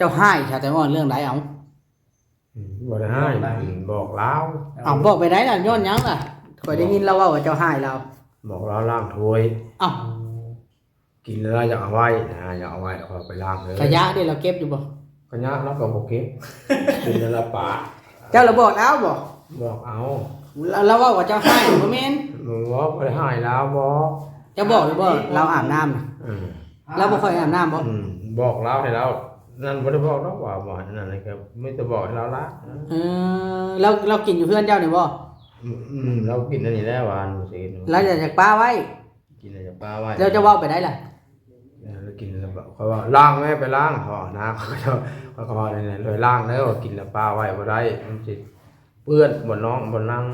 ເຈົ້າຮ້າຍຊະແຕງອ່ອນເລື່ອງໃດເອົາ? ອືມ ບໍ່ໄດ້ຮ້າຍ ບອກລາວ. ເອົາ ບອກໄປໄດ້ລະ ຍ້ອນຫຍັງລະ? ຂ້ອຍໄດ້ຍິນລາວເວົ້າວ່າເຈົ້າຮ້າຍລາວ. ບອກລາວລ້າງຖ້ວຍ. ເອົ້າ ກິນແລ້ວຢາກເອົາໄວ້ນະ ຢາກເອົາໄວ້ ຂ້ອຍໄປລ້າງເດີ. ຂະຫຍະເດ ລາວເກັບຢູ່ບໍ່? ຂະຫຍະລາວກໍບໍ່ເກັບ ກິນແລ້ວລາວປະ. ເຈົ້າລະບອກລາວບໍ່? ບອກເອົາ. ລາວ ລາວເວົ້າວ່າເຈົ້າຮ້າຍ ບໍ່ແມ່ນ? ບໍ່ ບໍ່ໄດ້ຮ້າຍລາວ ບອກ. ເຈົ້າບອກຢູ່ບໍ່ ລາວອາບນ້ຳນະ? ເອີ ລາວບໍ່ຄ່ອຍອາບນ້ຳບໍ່? ອືມ ບອກລາວໃຫ້ລາວນັ້ນ ບໍ່ໄດ້ບອກດອກວ່າ ບໍ່ໃຫ້ນັ້ນ ກໍມີແຕ່ບອກໃຫ້ລາວລະ. ເອີ ລາວ ລາວກິນຢູ່ເຮືອນເຈົ້ານີ້ບໍ່? ອືມ ລາວກິນອັນນີ້ແຫຼະ ຫວານ ລາວຢາກປະໄວ້. ກິນແລ້ວຈະປະໄວ້. ແລ້ວເຈົ້າເວົ້າໄປໄດ້ລະ? ເອີ ແລ້ວກິນແລ້ວ ຂ້ອຍວ່າ ລ້າງແມ້ ໄປລ້າງ ເຂົານະ ເຂົາກໍເວົ້າແນວນັ້ນ ເລີຍລ້າງເດີ ວ່າກິນແລ້ວປະໄວ້ບໍ່ໄດ້ ມັນຊິເປື້ອນບ່ອນນອນບ່ອນນັ່ງ.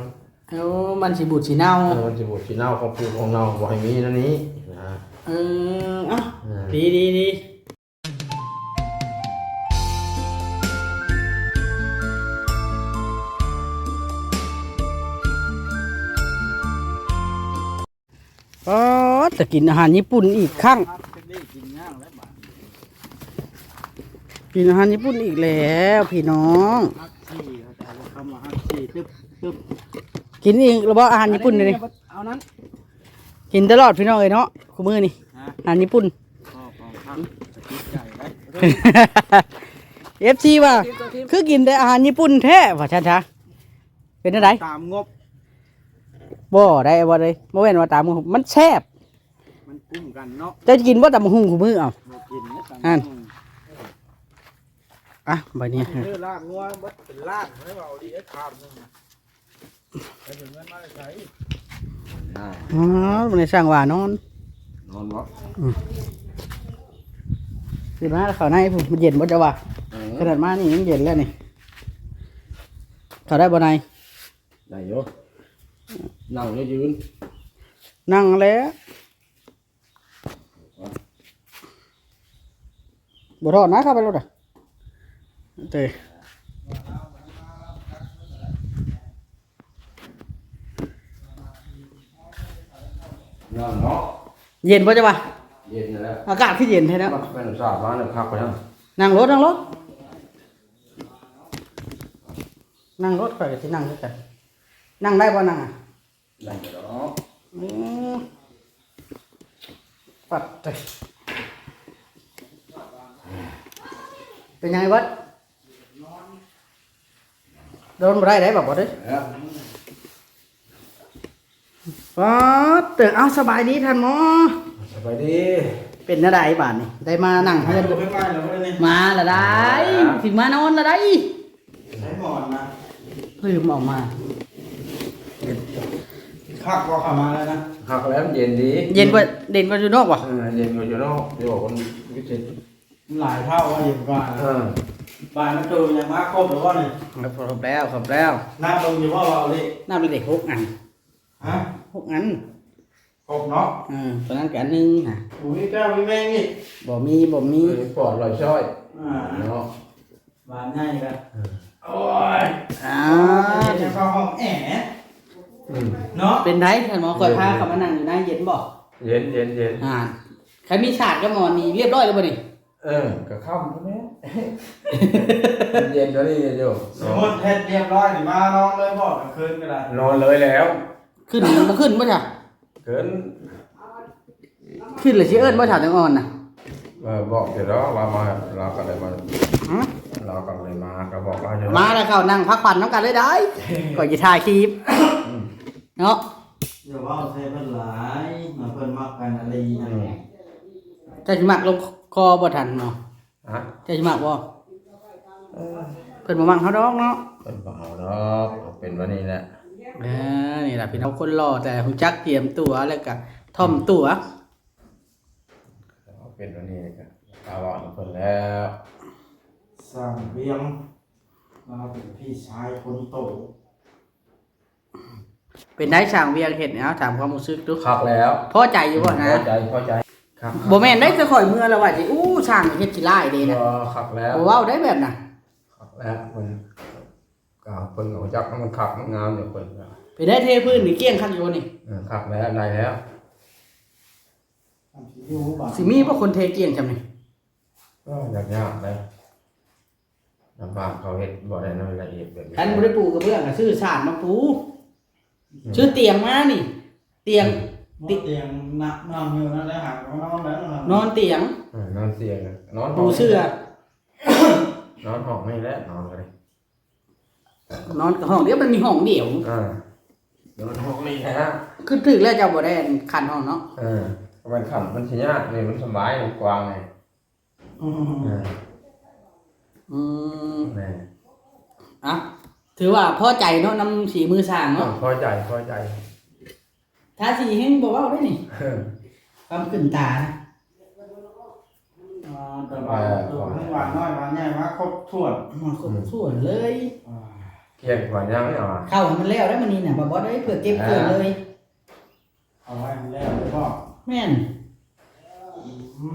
ໂອ້ ມັນຊິບູດຊິເນົ່າ. ເອີ ມັນຊິບູດຊິເນົ່າ ຂອງປູຂອງເນົ່າ ບໍ່ໃຫ້ມີແນວນີ້ນະ. ເອີ ເອົ້າ ເອີ ດີ ດີ ດີ. ປາດ ຈະກິນອາຫານຍີ່ປຸ່ນອີກຄັ້ງ ກິນອາຫານຍີ່ປຸ່ນອີກແລ້ວພີ່ນ້ອງ. ກິນອີກແລ້ວບໍ່ ອາຫານຍີ່ປຸ່ນນີ້? ເອົານັ້ນ ກິນຕະຫຼອດພີ່ນ້ອງເອີຍເນາະ ຄູ່ມື້ນີ້ ອາຫານຍີ່ປຸ່ນ. ເອັຟຊີວ່າ ຄືກິນແຕ່ອາຫານຍີ່ປຸ່ນແທ້ ວ່າຊັ້ນຊະ. ເປັນຈັ່ງໃດ? ຕາມງົບ. ບໍ່ໄດ້ ບໍ່ໄດ້ ບໍ່ແມ່ນວ່າຕາມງົບ ມັນແຊບ ມັນກຸ້ມກັນເນາະ. ເຈົ້າກິນບໍ່ຕຳບັກຫຸ່ງຄູ່ມື້? ເອົ້າ ບໍ່ກິນນະຕຳບັກຫຸ່ງ. ອ່ະ ບາດນີ້ ເອີ ລາກງົວເບິດເປັນລ້ານ ເອົາດີເອັດຄາບໜຶ່ງນະ. ໄປເອົາເງິນມາແຕ່ໃສ? ອໍ ບໍ່ໄດ້ສ້າງວ່ານອນ ນອນບໍ່? ອືມ ຂຶ້ນມາເຂົ້າໃນພຸ້ນ ມັນເຢັນບໍ່ເຈົ້າວ່າ? ເອີ ຂະໜາດມານີ້ຍັງເຢັນແລ້ວນີ້. ເຂົ້າໄດ້ບໍ່ໃນ? ໄດ້ຢູ່ ນັ່ງຫຼືຢືນ? ນັ່ງແຫຼະ. ບໍ່ທອດນະ ເຂົ້າໄປໂລດ ເອີ ເຢັນບໍ່ເຈົ້າວ່າ? ເຢັນແລ້ວ ອາກາດຄືເຢັນແທ້ເນາະ. ມັນສາດມາແລ້ວຄັກໄປນະ. ນັ່ງໂລດ ນັ່ງໂລດ ນັ່ງໂລດ ຂ້ອຍກໍຊິນັ່ງຄືກັນ. ນັ່ງໄດ້ບໍ່? ນັ່ງ ໄດ້ດອກ. ອືມ ປັດເຕີ ເປັນຫຍັງໄອ້ເບິດ? ໂດນບໍ່ໄດ້ໄດ໋ ບອກບໍ່ໄດ້. ປັດເຕີ ເອົ້າ ສະບາຍດີທ່ານໝໍ. ສະບາຍດີ. ເປັນແນວໃດບາດນີ້ ໄດ້ມານັ່ງເຮືອນ? ມາລະໄດ໋ ຊິມານອນລະໄດ໋. ໃຊ້ໝອນນະ ລືມເອົາມາ. ຄັກບໍ່ ເຂົ້າມາແລ້ວນະ? ຄັກແລ້ວ ເຢັນດີ. ເຢັນກວ່າ ເຢັນກວ່າຢູ່ນອກບໍ່? ເອີ ເຢັນກວ່າຢູ່ນອກ ຢູ່ຄົນວິເສດ ຫຼາຍເທົ່າວ່າເຢັນກວ່າ. ເອີ ບາດນັ້ນໂຕຍັງມາຄົບແລ້ວບໍ່ນີ້? ຄົບແລ້ວ ຄົບແລ້ວ. ນັບເບິ່ງຢູ່ບໍ່ ເວົ້າເລກ? ນັບເລີຍເດ ຫົກອັນ. ຮະ? ຫົກອັນ. ຄົບເນາະ. ເອີ ຕົວນັ້ນກໍອັນໜຶ່ງຫະ. ບໍ່ມີແກ້ວມີແມງອີກ? ບໍ່ມີ ບໍ່ມີ. ເອີ ປອດລອຍຊ້ອຍ. ອ່າ ເນາະ ບາດໃຫຍ່ລະ. ເອີ ໂອ້ຍ ອ້າວ ເຈົ້າຂອງຫ້ອງແອ. ອືມ ເນາະ. ເປັນໃດທ່ານໝໍ? ຂ້ອຍພາເຂົ້າມານັ່ງຢູ່ໃນ ເຢັນບໍ່? ເຢັນ ເຢັນ ເຢັນ. ອ່າ ໃຜມີສາດກັບໝອນນີ້ ລຽບຮ້ອຍແລ້ວບໍ່ນີ້? ເອີ ກໍຄ່ຳແລ້ວແມ່. ເຢັນກວ່ານີ້ຢູ່. ສົມມຸດເຮັດລຽບຮ້ອຍນີ້ ມານອນເລີຍບໍ່ ກາງຄືນກໍໄດ້? ນອນເລີຍແລ້ວ. ຂຶ້ນ ບໍ່ຂຶ້ນບໍ່ຊະ? ຂຶ້ນ ຂຶ້ນແລ້ວຊິເອີ້ນບໍ່ ສາວແຕງອ່ອນນະ? ເອີ ບອກຢູ່ດອກ ລາວມາ ລາວກໍໄດ້ມາ. ຮະ? ລາວກໍໄດ້ມາ ກໍບອກລາວຢູ່. ມາແລ້ວເຂົ້ານັ່ງພັກຜ່ອນນຳກັນເລີຍໄດ໋. ຂ້ອຍຊິຖ່າຍຄລິບ. ອືມ ເນາະ. ຢ່າເວົ້າໃສ່ເພິ່ນຫຼາຍ ເພິ່ນມັກກັນອີ່ຫຼີ. ອືມ ເຈົ້າຊິມັກລົງຄໍບໍ່ທັນເນາະ? ຮະ? ເຈົ້າຊິມັກບໍ່? ເອີ ເພິ່ນບໍ່ມັກເຮົາດອກເນາະ. ເພິ່ນບໍ່ເອົາດອກ ເປັນແບບນີ້ແຫຼະ. ເອີ ນີ້ລະພີ່ນ້ອງ ຄົນຫຼໍ່ແຕ່ຮູ້ຈັກຕຽມຕົວ ແລ້ວກະຖ່ອມຕົວ. ເປັນແບບນີ້ກໍເວົ້ານຳເພິ່ນແລ້ວ. ຊ່າງວຽງ ລາວເປັນພີ່ຊາຍຄົນໂຕ. ເປັນໃດຊ່າງວຽງເຮັດນີ້ ເອົາ ຖາມຄວາມຮູ້ສຶກດູ. ຄັກແລ້ວ. ພໍໃຈຢູ່ບໍ່ນະ? ພໍໃຈ ພໍໃຈ. ຄັກ ບໍ່ແມ່ນໄດ໋ ແຕ່ຂ້ອຍເມືອລະວ່າຊິ ອູ້ ຊ່າງເຮັດຂີ້ລ້າຍເດ້ນະ. ບໍ່ ຄັກແລ້ວ. ບໍ່ເວົ້າໄດ້ແບບນະ. ຄັກແລ້ວ. ເພິ່ນກໍ ເພິ່ນກໍຮູ້ຈັກ ມັນຄັກມັນງາມຢູ່. ເພິ່ນກໍ ເປັນໄດ ເທພື້ນນີ້ກ້ຽງຄັກຢູ່ບໍ່ນີ້? ເອີ ຄັກແລ້ວ ໄດ້ແລ້ວ. ຊິມີບໍ່ຄົນເທກ້ຽງຊ່ຳນີ້? ເອີ ຍາກໆເດ້. ລຳບາກເຂົາເຮັດບໍ່ໄດ້ນະ ລະອຽດແບບນີ້. ຄັນບໍ່ໄດ້ປູກະເບື້ອງກະຊື້ສານມາປູ. ອືມ ຊື້ຕຽງມານີ້ ຕຽງ ອືມ ຕຽງນະ ນອນຢູ່ນັ້ນແຫຼະ ຫາກະນອນແລ້ວນອນຕຽງ. ເອີ ນອນຕຽງ ນອນ ປູເສື່ອ ນອນຫ້ອງນີ້ແຫຼະ ນອນກະໄດ້ ນອນກະຫ້ອງດຽວ ມັນມີຫ້ອງດຽວ. ເອີ ນອນຫ້ອງນີ້ແຫຼະ. ຄືຖືກແລ້ວເຈົ້າບໍ່ໄດ້ຄັນຫ້ອງເນາະ. ເອີ ມັນຄັນ ມັນຊິຍາກ ນີ້ມັນສະບາຍ ມັນກວ້າງນີ້. ອືມ ເອີ ອືມ ແມ່ນ. ອ່ະ ຖືວ່າພໍໃຈເນາະ ນຳສີມືຊ່າງເນາະ. ພໍໃຈ ພໍໃຈ. ທາສີແຮງບໍ່ເວົ້າເດ້ນີ້ ຄວາມຂຶ້ນຕານະ. ອ່າ ແຕ່ວ່າ ເອີ ໂຕທັງຫວານນ້ອຍຫວານໃຫຍ່ມາຄົບຖ້ວນ ມາຄົບຖ້ວນເລີຍ. ອືມ ອ່າ ກຽມຫວານຫຍັງນີ້ຫວາ ເຂົ້າໃຫ້ມັນແລ້ວໄດ໋ມື້ນີ້ນະ ບ່າວບອດເອີຍ ເພື່ອເກັບເກີດເລີຍ. ເອົາໄວ້ໃຫ້ແລ້ວເລີຍບໍ? ແມ່ນ. ອື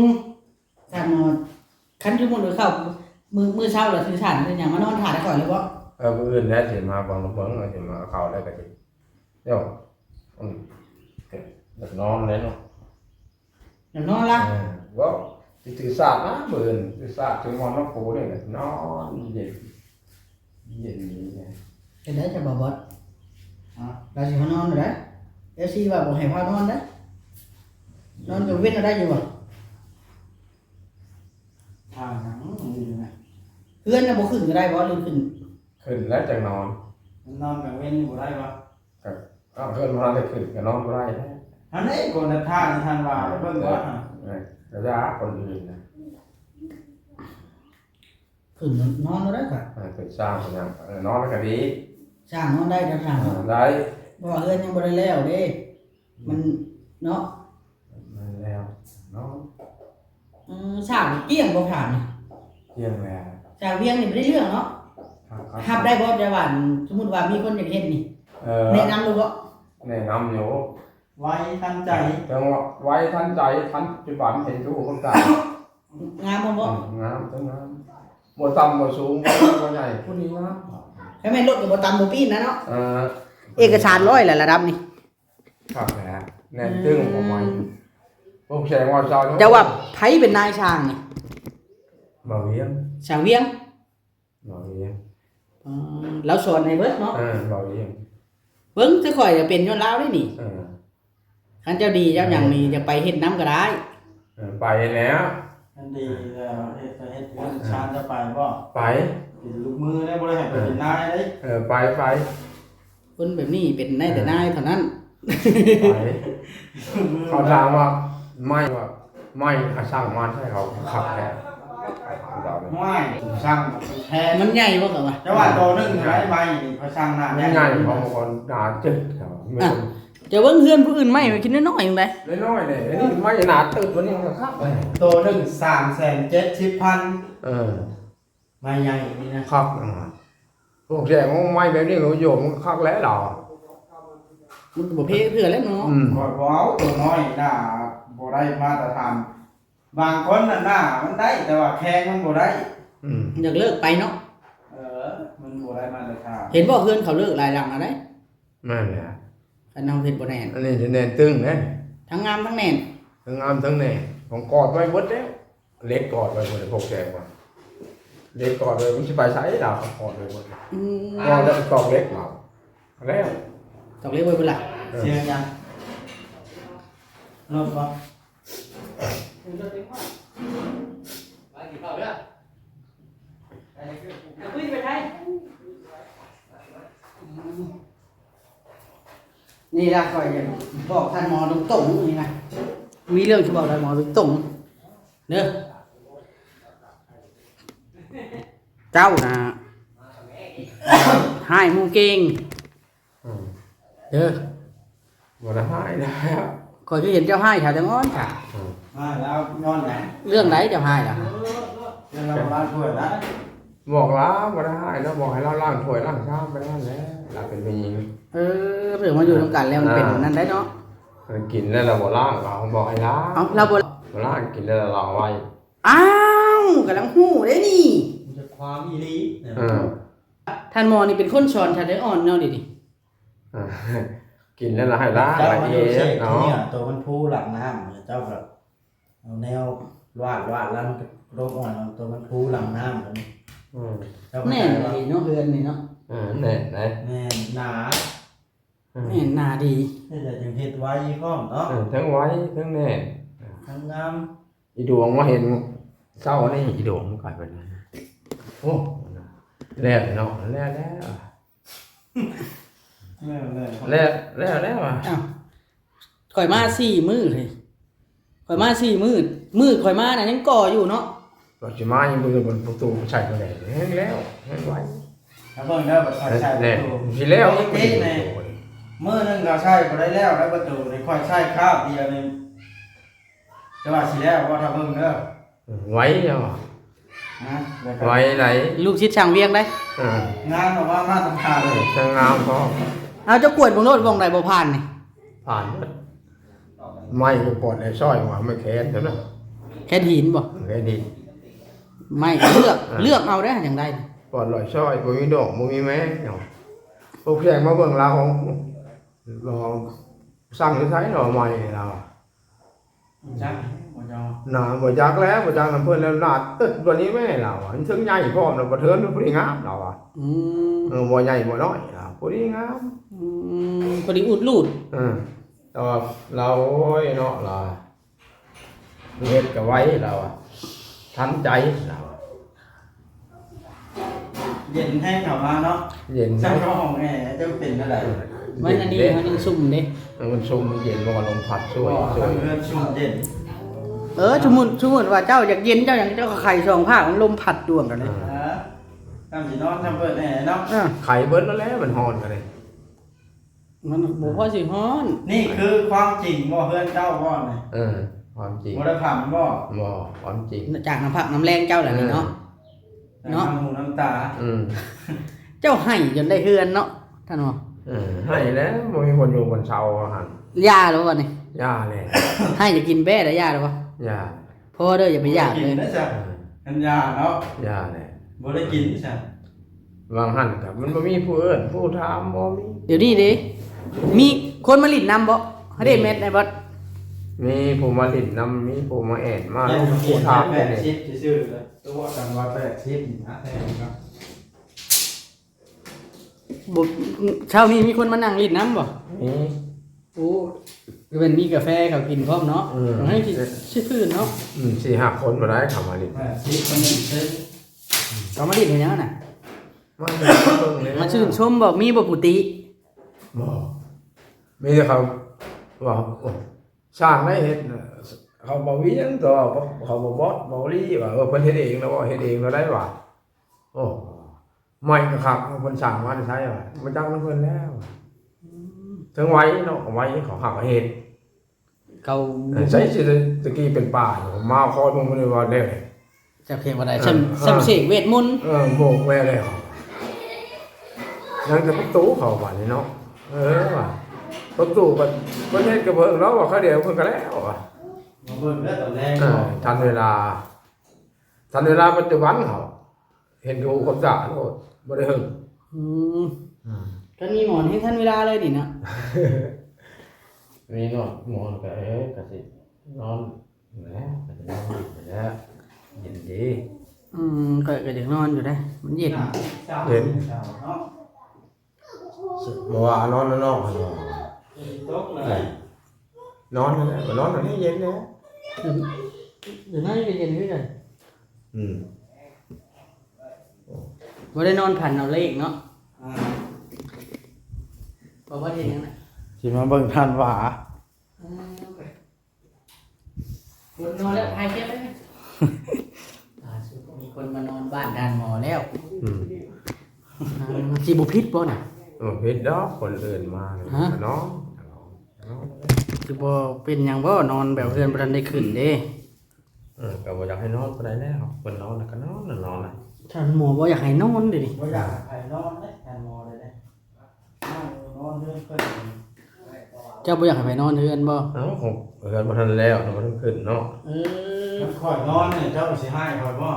ມ ຖ້າໝໍ ຄັນສົມມຸດວ່າເຂົ້າ ມື້ ມື້ເຊົ້າລະຖືສານຖືຫຍັງມານອນຖ້າແຕ່ຂ້ອຍເລີຍບໍ? ເອີ ມື້ອື່ນແຫຼະຊິມາເບິ່ງ ເບິ່ງ ຊິມາເຂົ້າແລ້ວກະຊິ ດຽວ ອືມ ຢາກນອນແລ້ວເນາະ. ຢາກນອນລະ? ເອີ ບໍ່ ຊິຖືສາດນະ ມື້ອື່ນຖືສາດ ຖືໝອນນອນປູນີ້ແຫຼະ ນອນເຢັນ ເຢັນດີ. ເຮັດໄດ້ຊະບໍ່ບອດ? ຮະ? ລາວຊິຫານອນໄດ້ ເອັຟຊີວ່າບໍ່ໃຫ້ພານອນໄດ້. ນອນກາງເວັນນະໄດ້ຢູ່ບໍ່? ຖ້າຫຍັງຢູ່ນະ ເຮືອນນະບໍ່ຂຶ້ນກະໄດ້ບໍ່ ຫຼືຂຶ້ນ? ຂຶ້ນແລ້ວຈັ່ງນອນ. ນອນກາງເວັນນີ້ບໍ່ໄດ້ບໍ່? ກະ ເອົາ ເຮືອນບໍ່ທັນໄດ້ຂຶ້ນກະນອນບໍ່ໄດ້. ຫັ້ນເດ້ ກົນນະທ່ານທ່ານວ່າ ເອີ ເບິ່ງວ່າ ເອີ ກະຢ່າຄົນອື່ນນະ. ຂຶ້ນນອນບໍ່ໄດ້ກະ ເອີ ຂຶ້ນສ້າງເປັນຫຍັງ ເອີ ນອນກະດີ ສ້າງນອນໄດ້ ເຈົ້າຊ່າງ ເອີ ໄດ້ ເພາະວ່າເຮືອນຍັງບໍ່ໄດ້ແລ້ວເດ້ ອືມ ມັນເນາະ ມັນແລ້ວເນາະ. ເອີ ສ້າງກ້ຽງບໍ່ຜ່ານນີ້? ກ້ຽງແລ້ວ ສ້າງວຽງນີ້ບໍ່ໄດ້ເລື່ອງເນາະ. ຮັບໄດ້ບໍ່ ແຕ່ວ່າສົມມຸດວ່າມີຄົນຢາກເຮັດນີ້ ເອີ ແນະນຳຢູ່ບໍ່? ແນະນຳຢູ່. ໄວທັນໃຈ ຈັ່ງວ່າໄວທັນໃຈ ທັນປັດຈຸບັນ ເຫັນຢູ່ເບິ່ງຕາ. ງາມບໍ່? ອືມ ງາມ ງາມ ບໍ່ຕ່ຳບໍ່ສູງ ບໍ່ນ້ອຍບໍ່ໃຫຍ່ ຜູ້ນີ້ງາມ. ຄັນແມ່ນລົດກະບໍ່ຕ່ຳບໍ່ປີນນະເນາະ. ເອີ ເອກະສານຮ້ອຍແຫຼະລະດັບນີ້ ຄັກແຫຼະ ແໜ້ນຕຶ້ງ ອືມ ປະມານ ພວກແສງວ່າຊາວ ເຈົ້າວ່າໃຜເປັນນາຍຊ່າງນີ້? ບ່າວວຽງ ຊ່າງວຽງ. ເວົ້າອີ່ຫຍັງ? ອໍ ລາວສອນໃຫ້ເບິດເນາະ. ເອີ ເວົ້າອີ່ຫຍັງ? ເບິ່ງ ຄືຂ້ອຍກະເປັນຍ້ອນລາວເດ້ນີ້. ເອີ ຄັນເຈົ້າດີເຈົ້າຫຍັງນີ້ ເອີ ຢາກໄປເຮັດນຳກະໄດ້. ເອີ ໄປແລ້ວ ຄັນດີແລ້ວ ເຮັດກະເຮັດເຮືອນຊານ ເຈົ້າໄປບໍ່? ໄປ ເປັນລູກມືເດ້ ບໍ່ໄດ້ໃຫ້ໄປເປັນນາຍເດ້. ເອີ ໄປ ໄປ. ຄົນແບບນີ້ເປັນໄດ້ແຕ່ນາຍເທົ່ານັ້ນ. ເອີ ໄປ ເຂົາຖາມວ່າໄມ້ ວ່າໄມ້ ອາ ຊ່າງມາໃສ່ເຂົາຄັກແທ້. ໄມ້ຊ່າງແພງ ມັນໃຫຍ່ບໍ່ ເຂົາວ່າ? ແຕ່ວ່າໂຕໜຶ່ງເທົ່າໃດໄມ້ນີ້ ເຂົາຊ່າງໜ້າໃຫຍ່ ມັນໃຫຍ່ ເຂົາບໍ່ໜ້າຈຶກ. ເຈົ້າເບິ່ງເຮືອນຜູ້ອື່ນໄມ້ມັນກິນນ້ອຍໆ ຈັ່ງໃດ ນ້ອຍໆເດ້. ອັນນີ້ໄມ້ໜາຕຶບ ໂຕໜຶ່ງສາມແສນເຈັດສິບພັນ. ເອີ ໄມ້ໃຫຍ່ນີ້ນະ ຄັກນະ. ພວກແສງໄມ້ແບບນີ້ ໂອ້ ໂຍມ ມັນຄັກແຫຼະລາວ. ມັນກະບໍ່ເພເທື່ອແຫຼະເນາະ. ອືມ ຂ້ອຍບໍ່ເອົາໂຕນ້ອຍໜ້າ ບໍ່ໄດ້ມາດຕະຖານ. ບາງຄົນນະໜ້າມັນໄດ້ ແຕ່ວ່າແຂງມັນບໍ່ໄດ້. ອືມ ຢາກເລີກໄປເນາະ. ເອີ ມັນບໍ່ໄດ້ມາດຕະຖານ. ເຫັນບໍ່ ເຮືອນເຂົາເລີກຫຼາຍຫຼັງແລ້ວໃດ. ແມ່ນແຫຼະ ຄັນເຮົາເຮັດບໍ່ແໜ້ນ ອັນນີ້ຈະແໜ້ນຕຶ້ງເດ້. ທັງງາມທັງແໜ້ນ ທັງງາມທັງແໜ້ນ ຂອງກອດໄວ້ເບິດແລ້ວ. ເຫຼັກກອດໄວ້ໝົດ ພວກແກວ່າ ເຫຼັກກອດໄວ້ ມັນຊິໄປໃສລາວ ກອດໄວ້ໝົດ. ອືມ ກອດແລ້ວກອກເຫຼັກລາວ ແລ້ວ ກອກເຫຼັກໄວ້ພຸ້ນລະ. ເອີ ສຽງຫຍັງ? ລົດບໍ່? ນີ້ລະ ຂ້ອຍຢາກບອກທ່ານໝໍຕົງໆ ນີ້ນະ ມີເລື່ອງຊິບອກທ່ານໝໍຕົງໆ ເດີ. ເຈົ້ານະ ຮ້າຍໝູ່ເກັ່ງ. ອືມ ເດີ ບໍ່ໄດ້ຮ້າຍນະ. ຂ້ອຍຄືເຫັນເຈົ້າຮ້າຍແຖວແຕງອ່ອນ ອືມ ຮ້າຍແລ້ວຍ້ອນຫຍັງ? ເລື່ອງໃດເຈົ້າຮ້າຍລະ? ເລື່ອງລາວບໍ່ລ້າງຖ້ວຍລະ? ບອກລາວບໍ່ໄດ້ຮ້າຍນະ ບອກໃຫ້ລາວລ້າງຖ້ວຍລ້າງຊາມໄປນັ້ນແຫຼະ. ລາວເປັນຜູ້ຍິງ. ເອີ ເພິ່ນມາຢູ່ນຳກັນແລ້ວມັນເປັນ ອ່າ ນັ້ນໄດ໋ເນາະ. ເພິ່ນກິນແລ້ວລາວບໍ່ລ້າງ ລາວບອກໃຫ້ລ້າງ. ເອົ້າ ລາວບໍ່ ບໍ່ລ້າງ ກິນແລ້ວລາວເອົາໄວ້. ອ້າວ ກຳລັງຮູ້ເດ້ນີ້ ມັນຈະຄວາມອີ່ຫຼີ. ເອີ ທ່ານໝໍນີ້ເປັນຄົນສອນທ່ານໄດ້ອ່ອນເນາະ ດຽວນີ້. ອ່າ ກິນແລ້ວລະໃຫ້ລ້າງລະອຽດເນາະ. ໂຕມັນພູຫຼັງນ້ຳ ເຈົ້າກະເອົາແນວວາດໆ ແລ້ວມັນກະລົງອ່ອນ ໂຕມັນພູຫຼັງນ້ຳ. ອືມ ແໜ້ນອີ່ຫຼີເນາະ ເຮືອນນີ້ເນາະ. ເອີ ແໜ້ນໄດ໋ ແໜ້ນໜາ ອືມ ແໜ້ນໜາດີ ເຮັດແລ້ວຈັ່ງເຮັດໄວພ້ອມເນາະ. ເອີ ທັງໄວທັງແໜ້ນ ທັງງາມ. ອີດວງມາເຫັນເຊົ້ານີ້ ອີດວງມັນກາຍເປັນ ໂອ້ ແລ້ວເນາະ ແລ້ວ ແລ້ວ ແລ້ວ ແລ້ວ ແລ້ວ ແລ້ວ ອ້າວ ຂ້ອຍມາສີ່ມື້ເຮີ້ຍ ຂ້ອຍມາສີ່ມື້ ມື້ຂ້ອຍມານະຍັງກໍ່ຢູ່ເນາະ. ວ່າຊິມາຍັງບໍ່ໄດ້ ປະຕູໃສ່ບໍ່ໄດ້ ແຮງແລ້ວ ແຮງໄວ. ຖ້າເບິ່ງເດີ ຂ້ອຍໃສ່ປະຕູ ຊິແລ້ວ ມື້ໜຶ່ງກໍໃສ່ບໍ່ໄດ້ແລ້ວ ແລ້ວປະຕູນີ້ຂ້ອຍໃສ່ຄາບດຽວນີ້ ແຕ່ວ່າຊິແລ້ວບໍ່ ຖ້າເບິ່ງເດີ. ໄວເນາະ ຮະ ໄວໄດ໋ ລູກສິດຊ່າງວຽງໄດ໋. ເອີ ງາມແບບວ່າມາດຕະຖານເລີຍ ຊ່າງງາມພ້ອມ. ເອົາ ເຈົ້າກວດເບິ່ງໂລດ ບ່ອນໃດບໍ່ຜ່ານນີ້? ຜ່ານໝົດ ໄມ້ກໍປອດໄດ້ຊ້ອຍວ່າ ໄມ້ແຄນເທົ່ານັ້ນ ແຄນຫີນບໍ່? ແຄນຫີນ ໄມ້ເລືອກ ເລືອກເອົາໄດ໋ ຈັ່ງໃດ ປອດລອຍຊ້ອຍ ບໍ່ມີດອກ ບໍ່ມີແມງເນາະ. ພວກແຂກມາເບິ່ງລາວ ລາວສັ່ງຢູ່ໃສເນາະ ໄມ້ລາວ ຈັກບໍ່ເຈົ້າ ນາ ບໍ່ຈັກແລ້ວ ບໍ່ຈັກນຳເພິ່ນແລ້ວ ໜ້າຕຶດ ບັດນີ້ແມ່ລາວ ມັນເຖິງໃຫຍ່ພ້ອມ ແລ້ວບໍ່ເທີນ ມັນພໍດີງາມລາວວ່າ. ອືມ ເອີ ບໍ່ໃຫຍ່ບໍ່ນ້ອຍລາວ ພໍດີງາມ. ອືມ ພໍດີອຸດລູດ. ເອີ ແຕ່ວ່າລາວ ໂອ້ຍເນາະ ລາວ ເຮັດກໍໄວລາວວ່າ ທັນໃຈລາວວ່າ. ເຢັນແຮງເຂົ້າມາເນາະ ເຢັນ ໃສ່ຫ້ອງແອ ເຈົ້າເປັນແນວໃດ? ເອີ ມັນອັນນີ້ ເຢັນເດ້ ມັນຍັງຊຸ່ມເດ້. ເອີ ມັນຊຸ່ມ ມັນເຢັນ ບໍ່ວ່າລົມພັດຊ່ວຍ ຊ່ວຍ ເຮືອນຊຸ່ມເຢັນ. ເອີ ສົມມຸດ ສົມມຸດວ່າເຈົ້າຢາກເຢັນ ເຈົ້າຫຍັງ ເຈົ້າກໍໄຂສອງພາກ ມັນລົມພັດດວງກັນເລີຍ. ເອີ ເອີ ນຳຊິນອນ ນຳເປີດແອເນາະ. ເອີ ໄຂເບິດແລ້ວແຫຼະ ມັນຮ້ອນກໍໄດ້. ມັນບໍ່ພໍຊິຮ້ອນ. ນີ້ຄືຄວາມຈິງບໍ່ ເຮືອນເຈົ້າບໍ່ນີ້? ເອີ ຄວາມຈິງ ບໍ່ໄດ້ຝັນບໍ່? ບໍ່ ຄວາມຈິງ ຈາກນ້ຳພັກນ້ຳແຮງເຈົ້າແຫຼະນີ້ເນາະ. ເອີ ເນາະ ນ້ຳຫູນ້ຳຕາ. ອືມ ເຈົ້າໄຫ້ຈົນໄດ້ເຮືອນເນາະທ່ານໝໍ. ເອີ ໄຫ້ແລ້ວ ບໍ່ມີບ່ອນຢູ່ບ່ອນເຊົາຫັ້ນ. ຢາແລ້ວບໍ່ນີ້? ຢາແລ້ວ. ໄຫ້ຈະກິນແບ້ແລ້ວ ຢາແລ້ວບໍ່? ຢາ. ພໍເດີ ຢ່າໄປຢາກເລີຍ ກິນໄດ້ຊະ. ເອີ ຄັນຢາເນາະ ຢາແຫຼະ ບໍ່ໄດ້ກິນຊະ. ວ່າງຫັ້ນກໍມັນບໍ່ມີຜູ້ເອີ້ນຜູ້ຖາມ ບໍ່ມີ. ດຽວນີ້ເດ້ ມີຄົນມາຫຼິ້ນນຳບໍ່? ເຮົາໄດ້ແມັດໄດ້ບໍ່? ມີຜູ້ມາຫຼິ້ນນຳ ມີຜູ້ມາແອນມາ ແມ່ນ ຜູ້ຖາມ ແມ່ນ ແມ່ນ ແມ່ນ ສິບຊື່ໆ ຕົວະກັນວ່າແປດສິບນີ້ນະ ແທ້ເນາະ. ບໍ່ ເຊົ້ານີ້ມີຄົນມານັ່ງຫຼິ້ນນຳບໍ່? ມີ. ໂອ້ ຄືເພິ່ນມີກາແຟເຂົາກິນພ້ອມເນາະ. ເອີ ໃຫ້ຊິ ຊິພື້ນເນາະ. ອືມ ສີ່ຫ້າຄົນບໍ່ໄດ້ເຂົ້າມາຫຼິ້ນ. ແປດສິບຄົນນີ້ເຊິ່ງ ເຂົາມາຫຼິ້ນເຮັດຫຍັງນະ? ມາເບິ່ງເລີຍ ມາຊື່ນຊົມບໍ່? ມີບໍ່ຜູ້ຕິ? ບໍ່ ມີແຕ່ເຂົາວ່າ ໂອ້ ຊ່າງໄດ້ເຮັດ ເຂົາບໍ່ວຽງຕໍ່ ເຂົາບໍ່ບອດບໍ່ລີວ່າ ເອີ ເພິ່ນເຮັດເອງແລ້ວບໍ່ ເຮັດເອງແລ້ວໄດ້ວ່າ. ໂອ້ ໄມ້ກໍຄັກ ເພິ່ນສ້າງມາແຕ່ໃສວະ ບໍ່ຈັກນຳເພິ່ນແລ້ວ. ອືມ ເຖິງໄວເນາະ ໄວ ເຂົາຫາກເຮັດ ເຂົາ ເອີ ໃຊ້ ຕະກີ້ເປັນປ່າຢູ່ ມາຄອຍເບິ່ງເພິ່ນວ່າແນວໃດ. ເຈົ້າເຂດວ່າໃດ ເອີ ຊ່ຳ ເອີ ຊ່ຳເສກເວດມົນ. ເອີ ໂມກແວ່ແລ້ວ ຍັງແຕ່ປະຕູເຂົາບາດນີ້ເນາະ. ເອີ ວ່າປະຕູກໍເພິ່ນເຮັດກະເບິ່ງເນາະ ວ່າຄາວດຽວເພິ່ນກໍແລ້ວວ່າ. ມາເບິ່ງເດີຕອນແລງ ເອີ ເນາະ ທັນເວລາ ທັນເວລາປັດຈຸບັນເຂົາ ເຫັນກໍຮູ້ຄວາມສະອາດໂລດ ບໍ່ໄດ້ເຫິງ. ອືມ ອືມ ຄັນມີໝອນແຮ່ງທັນເວລາເລີຍນີ້ນະ. ມີນອນ ໝອນກໍ ເອີ ກໍຊິນອນແຫຼະ ກໍຊິນອນແຫຼະ ເຢັນດີ. ອືມ ຂ້ອຍກໍຢາກນອນຢູ່ເດ້ ມັນເຢັນ ເຢັນ. ບໍ່ວ່ານອນນອກຫັ້ນບໍ່ ຕກເລີຍ ນອນຫັ້ນແຫຼະ ນອນຫັ້ນແຫຼະ ເຢັນແຫຼະ. ຢູ່ ຢູ່ໃນກໍເຢັນຄືກັນ. ອືມ ບໍ່ໄດ້ນອນຝັນເອົາເລກເນາະ. ອ່າ ບໍ່ ບໍ່ເຮັດຫຍັງນະ ຊິມາເບິ່ງທ່ານຫວາ. ອ່າ ຄົນນອນແລ້ວ ຖ່າຍເກັບໄວ້. ອ່າ ມີຄົນມານອນບ້ານທ່ານໝໍແລ້ວ. ອືມ ຊິບໍ່ຜິດບໍ່ນະ? ບໍ່ຜິດດອກ ຄົນອື່ນມາ ຮະ? ມານອນ ມານອນ ຄືບໍ່ເປັນຫຍັງບໍ່? ນອນແບບເຮືອນບໍ່ທັນໄດ້ຂຶ້ນເດ້. ເອີ ກໍບໍ່ຢາກໃຫ້ນອນປານໃດແລ້ວ ເພິ່ນນອນແລ້ວກໍນອນ ນອນ. ທ່ານໝໍບໍ່ຢາກໃຫ້ນອນເດນີ້ ບໍ່ຢາກໃຫ້ໃຜນອນເດ້ ທ່ານໝໍເດ້. ເຈົ້າບໍ່ຢາກໃຫ້ໃຜນອນເຮືອນບໍ່? ເອົ້າ ຂອງເຮືອນບໍ່ທັນແລ້ວ ບໍ່ທັນຂຶ້ນເນາະ. ເອີ ຄັນຂ້ອຍນອນນີ້ ເຈົ້າຊິຮ້າຍຂ້ອຍບໍ່?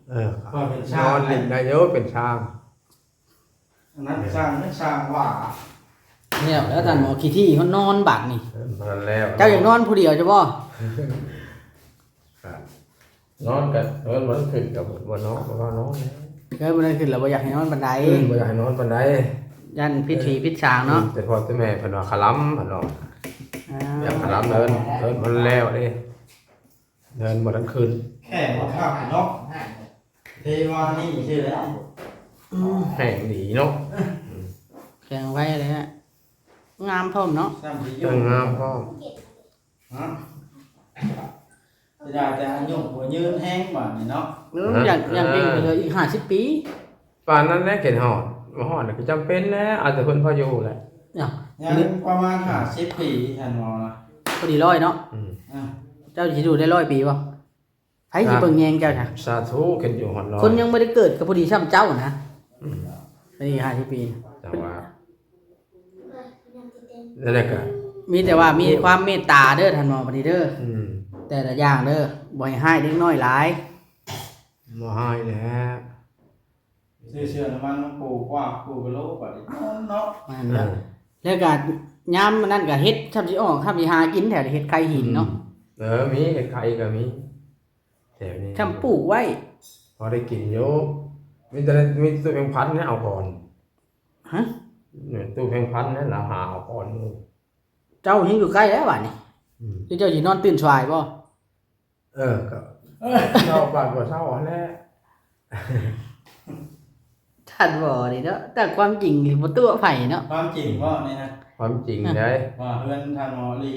ເອີ ຂ້ອຍເປັນຊ້າງ ນອນຫຼິ້ນໄດ້ຢູ່ ເປັນຊ້າງ. ອັນນັ້ນຊ້າງ ຊ້າງຫວາ. ແລ້ວ ແລ້ວທ່ານໝໍຂີ້ຖີ່ຮອດນອນບາດນີ້. ເອີ ບໍ່ທັນແລ້ວ ເຈົ້າຢາກນອນຜູ້ດຽວຊັ້ນບໍ່? ນອນກໍ ເອີ ມັນຂຶ້ນກັບບໍ່ນອນ ບໍ່ນອນ. ເກີດບໍ່ໄດ້ຂຶ້ນແລ້ວ ບໍ່ຢາກໃຫ້ນອນປານໃດ ອືມ ບໍ່ຢາກໃຫ້ນອນປານໃດ ຢ້ານຜິດທີ່ຜິດສາງເນາະ ອືມ ແຕ່ພໍ່ແຕ່ແມ່ເພິ່ນວ່າຄະລຳ ເພິ່ນວ່າ ອ່າ ຢາກຄະລຳເດີນ ເດີນມັນແລ້ວເດ້ ເດີນບໍ່ທັນຂຶ້ນ ແຂງບໍ່ຄັກເນາະ ເທວານີ້ຊື່ແຫຼະ ອືມ ແຂງດີເນາະ ແຂງໄວເລີຍ ງາມພ້ອມເນາະ ງາມພ້ອມ ຮະ ເສຍດາຍແຕ່ອາຍຸບໍ່ຍືນແຮງບາດນີ້ເນາະ ເອີ ຢາກ ຢາກເກັ່ງເຫຼືອອີກຫ້າສິບປີ ປານນັ້ນແຫຼະ ຄິດຮອດ ບໍ່ຮອດກໍຈຳເປັນແຫຼະ ເອົາແຕ່ເພິ່ນພໍຢູ່ແຫຼະ ຍັງປະມານຫ້າສິບປີ ທ່ານໝໍນະ ພໍດີຮ້ອຍເນາະ ອືມ ອ່າ ເຈົ້າຊິຢູ່ໄດ້ຮ້ອຍປີບໍ່? ໃຜຊິເບິ່ງແຍງເຈົ້າຊະ? ສາທຸ ຄັນຢູ່ຮອດຮ້ອຍ ຄົນຍັງບໍ່ໄດ້ເກີດກໍພໍດີຊ່ຳເຈົ້ານະ ອືມ ອັນນີ້ຫ້າສິບປີ ແຕ່ວ່າ ນັ້ນແຫຼະກະ ມີແຕ່ວ່າມີຄວາມເມດຕາເດີທ່ານໝໍ ບັດນີ້ເດີ ອືມ ແຕ່ລະຢ່າງເດີ ບໍ່ໃຫ້ຮ້າຍເດັກນ້ອຍຫຼາຍ ບໍ່ຮ້າຍແຫຼະ ຊື້ເຊື້ອນ້ຳມັນມາປູກວາກປູກກະໂຫຼບາດນີ້ເນາະ ແມ່ນແລ້ວ ເອີ ແລ້ວກະຍາມນັ້ນກະເຫັດຊ່ຳຊິອອກ ຊ່ຳຊິຫາກິນແຖວເຫັດໄຂ່ຫີນເນາະ ອືມ ເອີ ມີເຫັດໄຂ່ກໍມີ ແຖວນີ້ ຊ່ຳປູກໄວ້ ພໍໄດ້ກິນຢູ່ ມີແຕ່ ມີແຕ່ຕູ້ແມງພັນແຫຼະເອົາກ່ອນ ຮະ ຕູ້ແມງພັນແຫຼະລາວຫາເອົາກ່ອນໝູ່ ເຈົ້າຍັງຢູ່ໃກ້ແລ້ວບາດນີ້ ອືມ ຄືເຈົ້າຊິນອນຕື່ນສວາຍບໍ່? ເອີ ກໍເຊົ້າບາດບໍ່ເຊົ້າຫັ້ນແຫຼະ ທ່ານບໍ່ນີ້ເນາະ ແຕ່ຄວາມຈິງນີ້ບໍ່ຕົວະໃຜເນາະ ຄວາມຈິງບໍ່ນີ້ນະ ຄວາມຈິງ ຮະ ເດ້ ວ່າເຮືອນທ່ານໝໍອີ່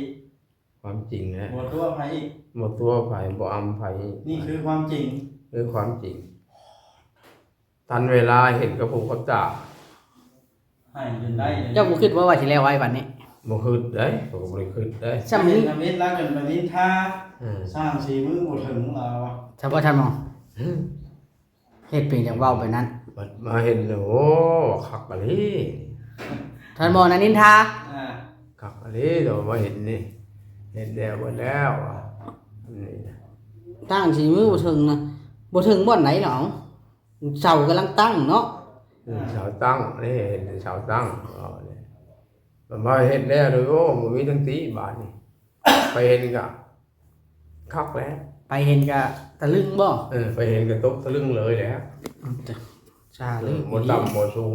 ຄວາມຈິງແຫຼະ ບໍ່ຕົວະໃຜອີກ ບໍ່ຕົວະໃຜ ບໍ່ອຳໃຜອີກ ນີ້ຄືຄວາມຈິງ ຄືຄວາມຈິງ ທັນເວລາເຫັນກັບຫູກັບຕາ ໃຫ້ຈົນໄດ້ເລີຍ ເຈົ້າບໍ່ຄິດບໍ່ວ່າຊິແລ້ວໄວປານນີ້? ບໍ່ຄິດເດ້ ຂ້ອຍກໍບໍ່ໄດ້ຄິດເດ້ ຊ່ຳນີ້ ທຳອິດລາວຈົນໄປນິນທາ ເອີ ສ້າງສີມືບໍ່ເຖິງລາວວ່າ ສະເພາະທ່ານໝໍ ເຮັດເປັນຫຍັງເວົ້າໄປນັ້ນ ບັດມາເຫັນແລ້ວ ໂອ້ ຄັກອີ່ຫຼີ ທ່ານໝໍນະນິນທາ ອ່າ ຄັກອີ່ຫຼີ ແຕ່ວ່າມາເຫັນນີ້ ເຮັດແລ້ວເບິດແລ້ວ ນີ້ນະ ສ້າງສີມືບໍ່ເຖິງນະ ບໍ່ເຖິງບ່ອນໃດເນາະ ເສົາກຳລັງຕັ້ງເນາະ ເອີ ເສົາຕັ້ງ ນີ້ເຫັນເສົາຕັ້ງ ເອົານີ້ ບັດມາເຮັດແລ້ວໂດຍ ໂອ້ ບໍ່ມີທາງຕິບາດນີ້ ໃຜເຫັນກະຄັກແຫຼະ ໃຜເຫັນກະຕະລຶງບໍ່? ເອີ ໃຜເຫັນກະຕົກຕະລຶງເລີຍແຫຼະ ອືມ ສາ ເອີ ລຶ ບໍ່ຕ່ຳບໍ່ສູງ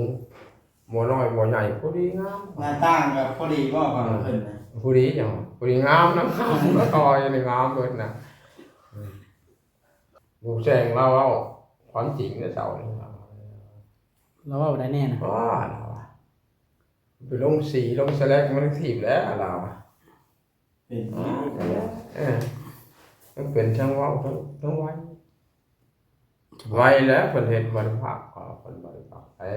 ບໍ່ນ້ອຍບໍ່ໃຫຍ່ ພໍດີງາມ ໜ້າຕ່າງກໍພໍດີບໍ່ ເອີ ເພິ່ນນະ ພໍດີຫຍັງ ພໍດີງາມນະ ງາມກໍຕໍ່ຢູ່ໃນງາມເບິດນະ ອືມ ແສງລາວເວົ້າຄວາມຈິງເດ້ເຈົ້ານີ້ ລາວເວົ້າໄດ້ແນ່ນະ ອໍ ລາວວ່າ ໄປລົງສີລົງສະແລັກມັນຖີບແລ້ວລາວວ່າ ເປັນ ເອີ ມັນເປັນທັງເວົ້າທັງ ທັງໄວ ໄວແລ້ວ ເພິ່ນເຮັດບໍ່ໄດ້ພັກ ເພິ່ນບໍ່ໄດ້ພັກ ເອີ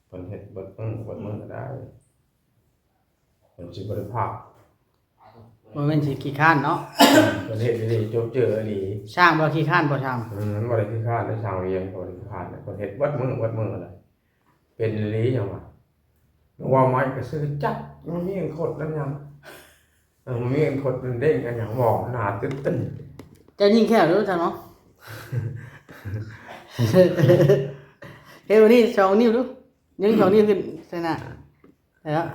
ເພິ່ນເຮັດເບິດມື້ເບິດມື້ກໍໄດ້ ເພິ່ນຊິບໍ່ໄດ້ພັກ ບໍ່ແມ່ນຊິຂີ້ຄ້ານເນາະ ເພິ່ນເຮັດອີ່ຫຼີ ຈົບເຈີອີ່ຫຼີ ຊ່າງບໍ່ຂີ້ຄ້ານບໍ່ຊ່າງ ເອີ ມັນບໍ່ໄດ້ຂີ້ຄ້ານເດ້ ຊ່າງວຽງບໍ່ໄດ້ຂີ້ຄ້ານ ເພິ່ນເຮັດເບິດມື້ເບິດມື້ແຫຼະ ເປັນອີ່ຫຼີຫຍັງວະ ວ່າໄມ້ກໍຊື້ຈັກ ມັນມີອັນຄົດນັ້ນຫຍັງ ເອີ ມັນມີອັນຄົດນັ້ນເດ້ງອັນຫຍັງ ວອກໜ້າຕຶດຕຶ້ນ ເຈົ້າຍິງແຂ້ວເດີທ່ານເນາະ ເຮັດແບບນີ້ສອງນິ້ວດູ ຍິງສອງນິ້ວຂຶ້ນໃສ່ໜ້າ ແລ້ວ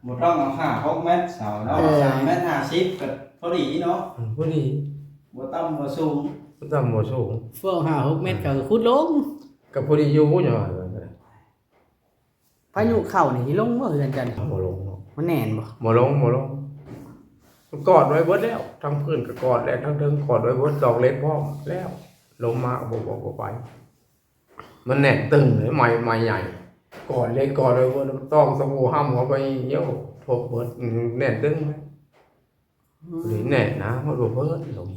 ບໍ່ຕ້ອງເອົາຫ້າຫົກແມັດເສົາເນາະ ເອີ ສາມແມັດຫ້າສິບກໍພໍດີເນາະ ອືມ ພໍດີ ບໍ່ຕ່ຳບໍ່ສູງ ບໍ່ຕ່ຳບໍ່ສູງ ພວກຫ້າຫົກແມັດ ເອີ ກໍຂຸດລົງ ກໍພໍດີຢູ່ຫຍັງ ພາຍຸເຂົ້ານີ້ຊິລົງບໍ່ເຮືອນເຈົ້ານີ້? ບໍ່ລົງເນາະ ມັນແໜ້ນບໍ່? ບໍ່ລົງ ບໍ່ລົງ ມັນກອດໄວ້ເບິດແລ້ວ ທັງພື້ນກໍກອດແລ້ວ ທັງເທິງກອດໄວ້ເບິດ ຕອກເຫຼັກພ້ອມແລ້ວ ລົມມາກໍບໍ່ ບໍ່ ບໍ່ໄປ ມັນແໜ້ນຕຶງເລີຍ ໄມ້ ໄມ້ໃຫຍ່ ກອດເຫຼັກກອດໄວ້ເບິດ ຕອກຕະປູຫ້ຳເຂົ້າໄປ ໂອ້ ທົບເບິດ ອືມ ແໜ້ນຕຶງ ອືມ ນີ້ແໜ້ນນະ ມັນບໍ່ເບີດລົງ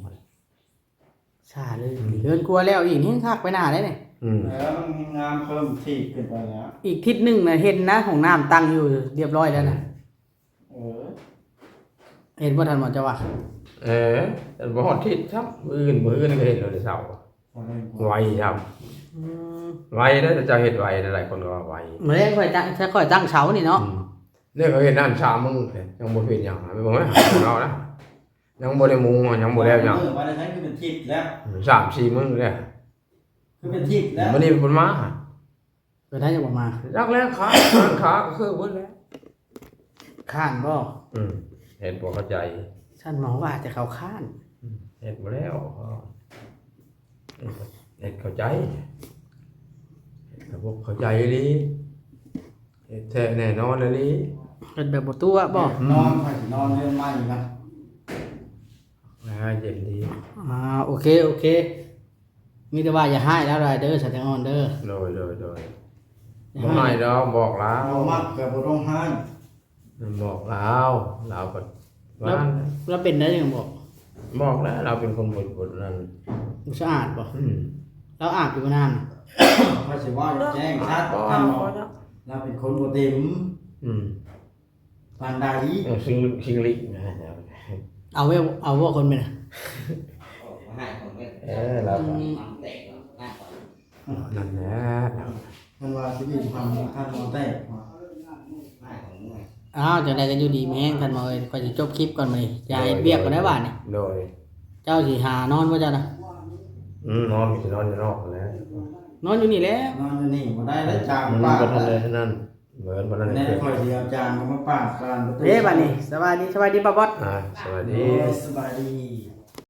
ຊ້າເລີຍ ອືມ ເຮືອນຄົວແລ້ວອີກ ແຮງຄັກໄປໜ້າເດ້ນີ້ ອືມ ແລ້ວມັນງາມເພີ່ມຖີບຂຶ້ນໄປແລ້ວ ອີກທິດໜຶ່ງນະ ເຫັນນະ ຫ້ອງນ້ຳຕັ້ງຢູ່ລຽບຮ້ອຍແລ້ວນະ ອືມ ເອີ ເຫັນບໍ່ ທ່ານໝໍ ເຈົ້າວ່າ ເອີ ແຕ່ບໍ່ຮອດທິດຊ້ຳ ມື້ອື່ນ ມື້ອື່ນກໍເຫັນໂລດເສົາ ໄວຊ້ຳ ອືມ ໄວເດ້ ເຈົ້າເຮັດໄວ ຫຼາຍຄົນກໍວ່າໄວ ມື້ແລງຂ້ອຍຕັ້ງ ຂ້ອຍຕັ້ງເສົານີ້ເນາະ ອືມ ນີ້ຂ້ອຍເຮັດນັ້ນສາມມື້ ຍັງບໍ່ເປັນຫຍັງ ໄປເບິ່ງເອົານະ ຍັງບໍ່ໄດ້ມຸງ ຍັງບໍ່ແລ້ວຫຍັງ ມື້ວ່າໄດ້ໃຊ້ຄືເປັນທິດແລ້ວ ອືມ ສາມສີ່ມື້ແລ້ວ ຄືເປັນທິດແລ້ວ ມື້ນີ້ເພິ່ນມາ ເພິ່ນໃຫ້ຍັງບໍ່ມາ ຈັກແລ້ວ ຄ້າ ຮ້ານຄ້າກໍຄືເບິດແລ້ວ ຄ້ານບໍ່? ອືມ ເຮັດບໍ່ເຂົ້າໃຈ ຊັ້ນໝໍວ່າແຕ່ເຂົາຄ້ານ ອືມ ເຮັດບໍ່ແລ້ວ ເຂົ້າໃຈ ເຂົ້າໃຈອີ່ຫຼີ ເຮັດແທ້ແນ່ນອນອີ່ຫຼີ ເຮັດແບບບໍ່ຕົວະບໍ່? ນອນ ໃຜຊິນອນເຮືອນໃໝ່ນະ? ອ່າ ເຢັນດີ. ອ່າ ໂອເຄ ໂອເຄ ມີແຕ່ວ່າຢ່າຮ້າຍລາວຫຼາຍເດີ ສາວແຕງອ່ອນເດີ. ໂດຍ ໂດຍ ໂດຍ. ບໍ່ຮ້າຍດອກ ບອກລາວ. ບໍ່ມັກກໍບໍ່ຕ້ອງຮ້າຍ. ບອກລາວ ລາວກໍວ່າ ລາວເປັນໄດ້ຫຍັງບອກ? ບອກແລ້ວ ລາວເປັນຄົນບໍ່ ບໍ່ນັ້ນ ບໍ່ສະອາດບໍ່? ອືມ ລາວອາບຢູ່ບໍ່ນ້ຳ? ຂ້ອຍຊິເວົ້າແຈ້ງຊັດ ທ່ານໝໍ ລາວເປັນຄົນບໍ່ເຕັມ. ອືມ ປານໃດ? ເອີ ຊິງ ຊິງລິ ເອົາເວີ ເອົາເວີຄົນເປັນ ເອີ ລາວກໍ ອືມ ນັ້ນແຫຼະ ມັນວ່າຊິເປັນຄວາມ ທ່ານໝໍແຕກ. ອ້າວ ຈັ່ງໃດກໍຢູ່ດີມີແຮງທ່ານໝໍເອີຍ ຂ້ອຍຊິຈົບຄລິບກ່ອນມື້ນີ້ ຈະເຮັດວຽກກ່ອນໄດ໋ບາດນີ້. ໂດຍ ເຈົ້າຊິຫານອນບໍ່ເຈົ້ານະ? ອືມ ນອນ ຊິນອນຢູ່ນອກຫັ້ນແຫຼະ ນອນຢູ່ນີ້ແຫຼະ ນອນຢູ່ນີ້ບໍ່ໄດ້ເດ້ ຈາງ ມັນບໍ່ທັນໄດ້ນັ້ນ ເອີ ບໍ່ທັນໄດ້ ແນ່ ຂ້ອຍຊິເອົາຈາງມາປາດການປະຕູ ເດ້ບາດນີ້. ສະບາຍດີ ສະບາຍດີປ້າບອດ. ອ່າ ສະບາຍດີ ໂດຍ ສະບາຍດີ.